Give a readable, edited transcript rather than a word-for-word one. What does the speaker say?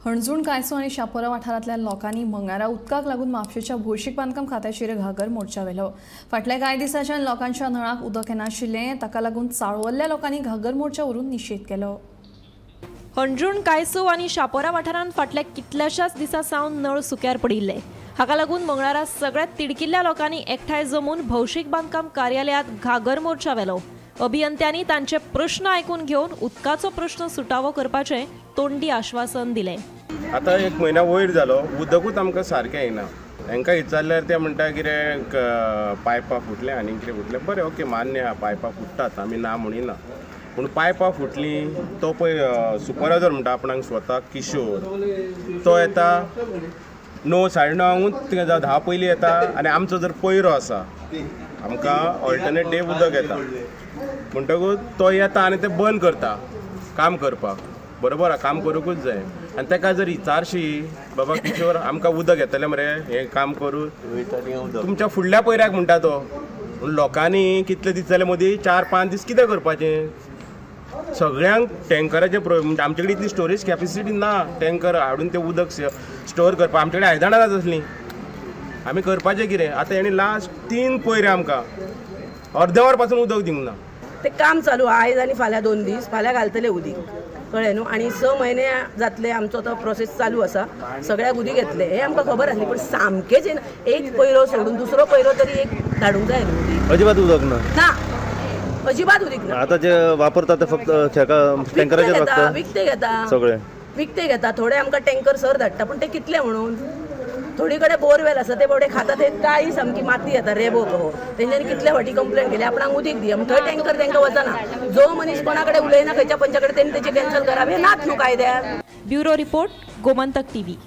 हणजूण, कायसो आनी शापोरा वाठारांतल्या लोकांनी मंगळारा उदकाक लागून म्हापशेंच्या भौशीक बांदकाम खात्याचेर घागर मोर्चा व्हेलो. फाटल्या कांय दिसांच्यान लोकांच्या नळाक उदक येनाशिल्लें, ताका लागून चाळवल्ल्या लोकांनी घागर मोर्चा व्हरून निशेध केलो. हणजूण, कायसो आनी शापोरा वाठारांत फाटल्या कितल्याशाच दिसां सावन नळ सुक्यार पडिल्ले. हाका लागून मंगळारा सगळ्या तिडकिल्ल्या लोकांनी एकठांय जमून भौशीक बांदकाम कार्यालयांत घागर मोर्चा व्हेलो. अभियंत्यांनी तांचे प्रश्न आयकून घेवन उदकाचो प्रश्न सुटावो करपाचें तोंडी आश्वासन दिलें. आतां एक म्हयन्या वयर जालो, उदकूच आमकां सारकें येना. हांकां विचारल्यार ते म्हणटा कितें पायपां फुटलें आनी कितें फुटलें. बरें, ओके, मान्य आहा, पायपां फुट्टात, आमी ना म्हणिना, पूण पायपां फुटलीं तो पळय सुपरवायजर म्हणटा आपणाक स्वता किशोर, तो येता 9 साडे 9 जावं 10 पयलीं येता आनी आमचो जर पयरो आसा आमकां ऑल्टरनेट डे उदक येता म्हणटकूच तो येता आनी ते बंद करता काम करपाक. बरोबर आहा, काम करूंकूच जाय. आनी ताका जर विचारशी बाबा किशोर आमकां उदक येतलें मरे हें काम करून तुमच्या फुडल्या पयऱ्याक म्हणटा तो. पूण लोकांनी कितले दीस जाले मदीं 4-5 दीस कितें करपाचें? सगळ्यांक टँकराचें म्हणजे आमचे कडेन इतली स्टोरेज कॅपेसिटी ना टँकर हाडून तें उदक स्टोर करपाक. आमचे कडेन आयदनां नात असलीं, आमी करपाचें कितें? आतां हेणी लास्ट 3 पयरे आमकां अर्दें वर पासून उदक दिवंक ना. ते काम चालू आयज आनी फाल्यां 2 दीस, फाल्यां घालतले उदीक, कळ्ळें न्हू. आनी 6 म्हयने जातले आमचो तो प्रोसेस चालू आसा, सगळ्याक उदीक येतलें हें आमकां खबर आसली, पूण सामकेंच येना. एक पयरो सोडून दुसरो पयरो तरी एक धाडूंक जाय न्हू उदीक. अजिबात उदक ना, ना, अजिबात उदीक ना. आतां जे वापरता ते फक्त टँकराचेर घेता, विकते घेता, सगळे विकते घेता. थोडे आमकां टँकर सर धाडटा, पूण ते कितले म्हणून. थोडी कडेन बोरवेल आसा, ते बाबडे खाता ते काळी सामकी माती येता, रेबो कहो. तेंच्यांनी कितले फावटी कंप्लेन केली आपणाक उदीक दिया, थंय टँकर तांकां वचना. जो मनीस कोणा कडेन उलयना खंयच्या पंचा कडेन, तेणी तेचें कॅन्सल करप हें नात न्हू कायद्यार. Bureau report, Gomantak TV.